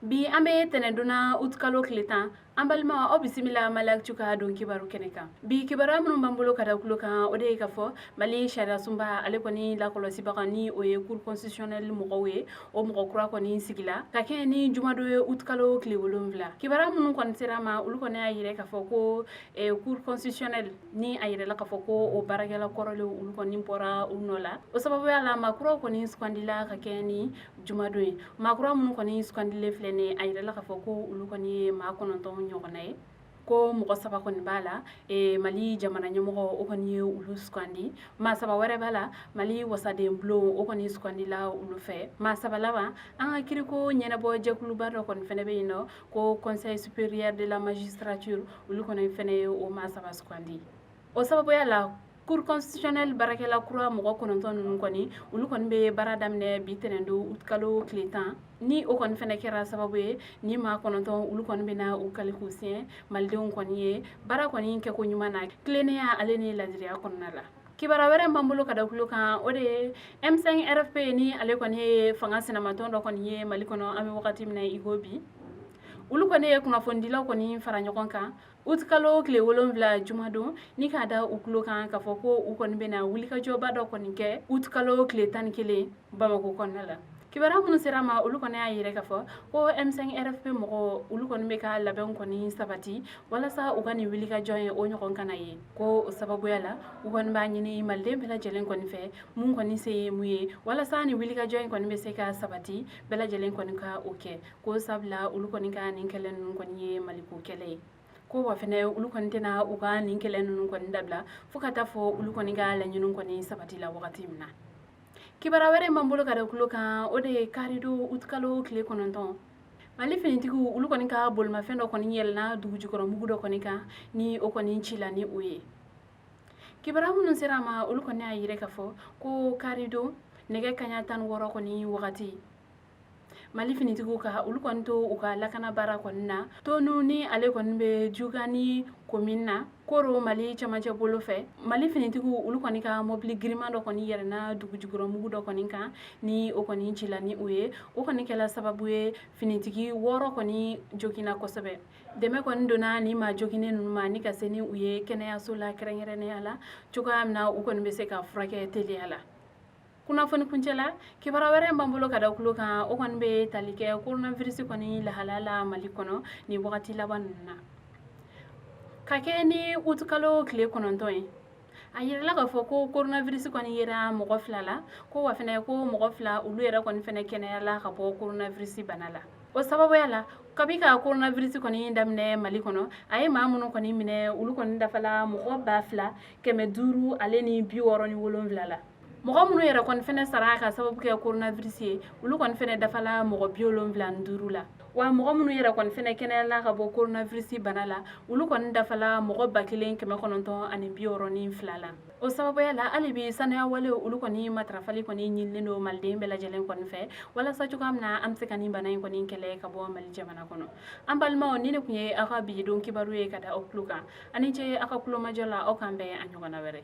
Bi an bɛ tɛnɛndon na, utikalo tile 10. An balima, aw bisimila Mali Actu ka don kibaru kɛnɛ kan. Bi kibaruya minnu b'an bolo ka da tulo kan, o de ye ka fɔ Mali sariya sunba ale kɔni lakɔlɔsibaga, ni o ye Cour constitutionnelle mɔgɔw ye, o mɔgɔ kura kɔni sigila ka kɛɲɛ ni jumadon ye, utikalo tile 7. Kibaruya minnu kɔni sera ma, olu kɔni y'a yira k'a fɔ ko Cour constitutionnelle ni a yirala k'a fɔ ko o baarakɛla kɔrɔlenw, olu kɔni bɔra u nɔ la. O sababuya la, maa kuraw kɔni sugandila ka kɛɲɛ ni jumadon ye. Maa kura minnu kɔni sugandilen filɛ nin, a yirala k'a fɔ ko olu kɔni ye maa 9 ɲɔgɔnna ye, ko mɔgɔ saba kɔni b'a la, Mali jamana ɲɛmɔgɔ, o kɔni ye olu sugandi. Maa saba wɛrɛ b'a la, Mali wasaden bulon, o kɔni sugandila olu fɛ. Maa saba laban, an ka kiriko ɲɛnabɔ jɛkuluba dɔ kɔni fɛnɛ bɛ yen nɔ ko Conseil supérieur de la magistrature, olu kɔni fɛnɛ ye o maa saba sugandi. O sababuya la, Cour constitutionnelle baarakɛla kura mɔgɔ 9 ninnu kɔni, olu kɔni bɛ baara daminɛ bi tɛnɛndon, utikalo tile 10. Ni o kɔni fɛnɛ kɛra sababu ye, ni maa 9, olu kɔni bɛna u kali k'u siɲɛ malidenw kɔni ye baara kɔni kɛko ɲuman na, tilennenya ale ni ladiriya kɔnɔna la. Kibaruya wɛrɛ b'an bolo ka da tulo kan, o de ye M5 RFP, ni ale kɔni ye fanga sinamatɔn dɔ kɔni ye Mali kɔnɔ an bɛ wagati min na i ko bi. Olu kɔni ye kunnafonidilaw kɔni fara ɲɔgɔn kan utikalo tile 7 jumadon, ni k'a da u tulo kan k'a fɔ ko u kɔni bɛna wulikajɔba dɔ kɔni kɛ utikalo tile 11 Bamakɔ kɔnɔna la. Kibaruya minnu sera ma, olu kɔni y'a yira k'a fɔ ko M5 RFP mɔgɔw, olu kɔni bɛ ka labɛnw kɔni sabati walasa u ka nin wulikajɔ ye o ɲɔgɔn kana ye. Ko o sababuya la, u kɔni b'a ɲini maliden bɛɛ lajɛlen kɔni fɛ, mun kɔni se ye mun ye walasa nin wulikajɔ in kɔni bɛ se ka sabati, bɛɛ lajɛlen kɔni ka o kɛ, ko sabula olu kɔni ka nin kɛlɛ ninnu kɔni ye Maliko kɛlɛ ye. Ko wa fɛnɛ, olu kɔni tɛna u ka nin kɛlɛ ninnu kɔni dabila fo ka taa fɔ olu kɔni ka laɲiniw kɔni sabati la wagati min na. Kibaruya wɛrɛ b'an bolo ka da tulo kan, o de ye karidon, utikalo tile 9, Mali finitigiw, olu kɔni ka bolimafɛn dɔ kɔni yɛlɛnna dugujukɔrɔ mugu dɔ kɔni kan, ni o kɔni cila ni o ye. Kibaruya minnu sera a ma, olu kɔni y'a yira k'a fɔ ko karidon nɛgɛ kaɲa 16 kɔni wagati, Mali finitigiw ka olu kɔni to u ka lakana baara kɔni na Tonu, ni ale kɔni bɛ Jugani commune na, Koro, Mali camancɛ bolo fɛ, Mali finitigiw, olu kɔni ka mɔbili giriman dɔ kɔni yɛlɛnna dugujukɔrɔ mugu dɔ kɔni kan, ni o kɔni cila ni o ye. O kɔni kɛla sababu ye, finitigi 6 kɔni joginna kosɛbɛ. Dɛmɛ kɔni donna ni maa joginnen ninnu ma ni ka se ni u ye kɛnɛyaso la kɛrɛnkɛrɛnnenya la, cogoya min na u kɔni bɛ se ka furakɛ teliya la. Kunnafoni kuncɛ la, kibaruya wɛrɛ b'an bolo ka da tulo kan, o kɔni bɛ tali kɛ coronavirus kɔni lahalaya la Mali kɔnɔ nin wagati laban ninnu na. Ka kɛ ni utikalo tile 9 ye, a yirala k'a fɔ ko coronavirus kɔni yera mɔgɔ fila la, ko wa fɛnɛ ko mɔgɔ fila, olu yɛrɛ kɔni fɛnɛ kɛnɛyala ka bɔ coronavirus bana la. O sababuya la, kabi ka coronavirus kɔni daminɛ Mali kɔnɔ, a ye maa minnu kɔni minɛ, olu kɔni dafala mɔgɔ 2567 la. Mɔgɔ minnu yɛrɛ kɔni fɛnɛ sara ka sababu kɛ coronavirus ye, olu kɔni fɛnɛ dafala mɔgɔ 75 la. Wa mɔgɔ minnu yɛrɛ kɔni fɛnɛ kɛnɛyala ka bɔ coronavirus bana la, olu kɔni dafala mɔgɔ 1962 la. O sababuya la, hali bi sanuya walew, olu kɔni matarafali kɔni ɲininen don maliden bɛɛ lajɛlen kɔni fɛ, walasa cogoya min na an bɛ se ka nin bana in kɔni kɛlɛ ka bɔ Mali jamana kɔnɔ. An balimaw, ni ne tun ye aw ka bi don kibaru ye ka da aw tulo kan. A ni ce aw ka kulomajɔ la. Aw k'an bɛn a ɲɔgɔnna wɛrɛ.